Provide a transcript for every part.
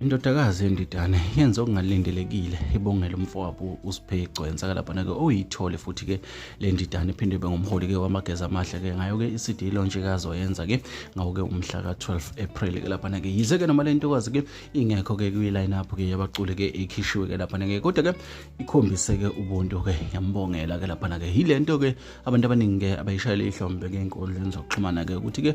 Indodakazi yeNdidane yenze okungalindelekile ibongela umfowabo uSphe Gcwensa ke laphana-ke oyithole futhi-ke le Ndidane iphinde ibe ngumholi-ke wamageza amahle-ke ngayo-ke i-CD launch ekazoyenza-ke ngawo-ke umhla ka-12 April ke laphana-ke yize-ke noma le ntokazi-ke ingekho-ke kwi-line up-ke yabaculi-ke ikhishiwe-ke laphana-ke kodwa-ke ikhombise-ke ubuntu-ke yambongela-ke laphana-ke yile nto-ke abantu abaningi-ke abayishayele ihlombe-ke ey'nkundleni zokuxhumana-ke ukuthi-ke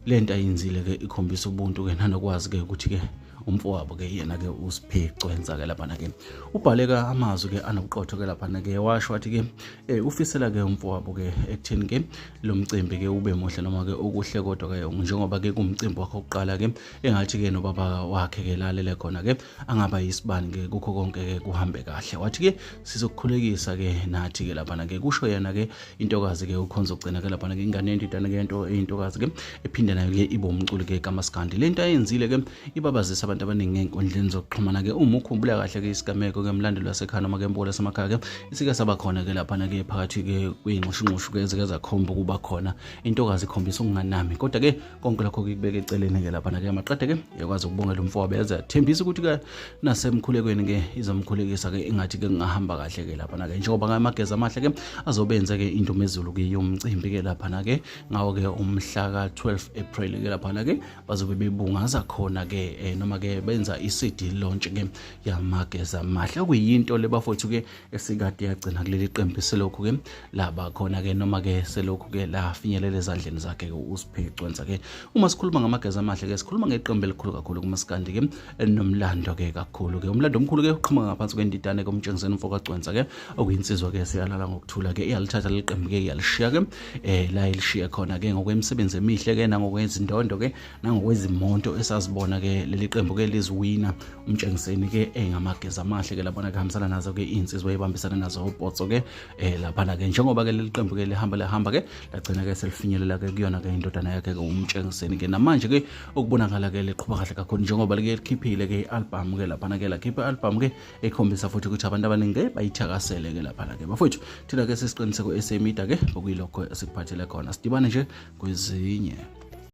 le nto ayenzile-ke ikhombisa ubuntu-ke nanokwazi-ke ukuthi-ke umfowabo-ke yena-ke uSphe Gcwensa-ke laphana-ke ubhale-ke amazwi-ke anobuqotho-ke laphana-ke washo wathi-ke um ufisela-ke umfowabo-ke ekutheni-ke lo mcimbi-ke ube muhle noma-ke okuhle kodwa-ke njengoba-ke kuwumcimbi wakhe wokuqala-ke engathi-ke nobaba wakhe-ke lalele khona-ke angaba yisibani-ke kukho konke-ke kuhambe kahle wathi-ke sizokukhulekisa-ke nathi-ke laphana-ke kusho yena-ke intokazi ke ukhonza ukugcina ke laphana ke ingane yendidane ke into eyintokazi ke ephinde nayo ke ibe umculi ke kamaskandi le nto ayenzile ke ibabazisa abantu abaningi ngey'nkundleni zokuxhumana ke uma ukhumbula kahle ke isigameko ke mlandeli wasekhaya noma ke mbuko lasemakhaya ke isike saba khona ke laphana ke phakathi ke kwey'nxushunxushu ke ezike zakhomba ukuba khona intokazi ikhombisa ukunganami kodwa ke konke lokho kukubeka eceleni ke laphana ke maqede ke yakwazi ukubongela umfowabo yaze yathembisa ukuthi ke nasemkhulekweni ke izomkhulekisa ke ingathi ke kungahamba kahle ke laphana ke njengoba ngamageza amahle ke azobenza ke indumezulu ke yomcimbi ke laphana ke ngawo ke umhla ka-12 April ke laphana ke bazobe bebungaza khona ke eh, noma ke benza i-CD launch ke yamageza amahle okuyinto le bafowethu ke esikade yagcina kuleli qembu selokhu ke laba khona ke noma ke selokhu ke lafinyelela ezandleni zakhe ke uSphe Gcwensa ke uma sikhuluma ngamageza amahle ke sikhuluma ngeqembu elikhulu kakhulu kumaskandi ke nomlando ke kakhulu ke umlando omkhulu ke uqhamuka ngaphansi kwendidane komtshengiseni umfo kaGcwensa ke okuyinsizwa ke siyalala ngokuthula ke iyalithatha leli qembu ke iyalishiya ke eh la ilishiya khona ke ngokwemisebenzi emihle ke nangokwezindondo ke nangokwezimoto esazibona ke leli qembu ke liziwina umtshengiseni ke engamageza amahle ke labona kuhambisana nazo ke insizwa ebambisana nazo ubhotso ke eh laphana ke njengoba ke leli qembu ke lihamba lihamba ke lagcina ke selifinyelela ke kuyona ke indodana yakhe ke umtshengiseni ke namanje ke okubonakala ke liqhuba kahle kakhulu njengoba like likhiphile ke i-album ke laphana ke lakhipha i-album ke ekhombisa futhi ukuthi abantu abaningi ke bayithakasele ke laphana ke bafowethu thina ke sesiqiniseko esemida ke okuyilokho esikuphathele khona sidibane nje kwezinye.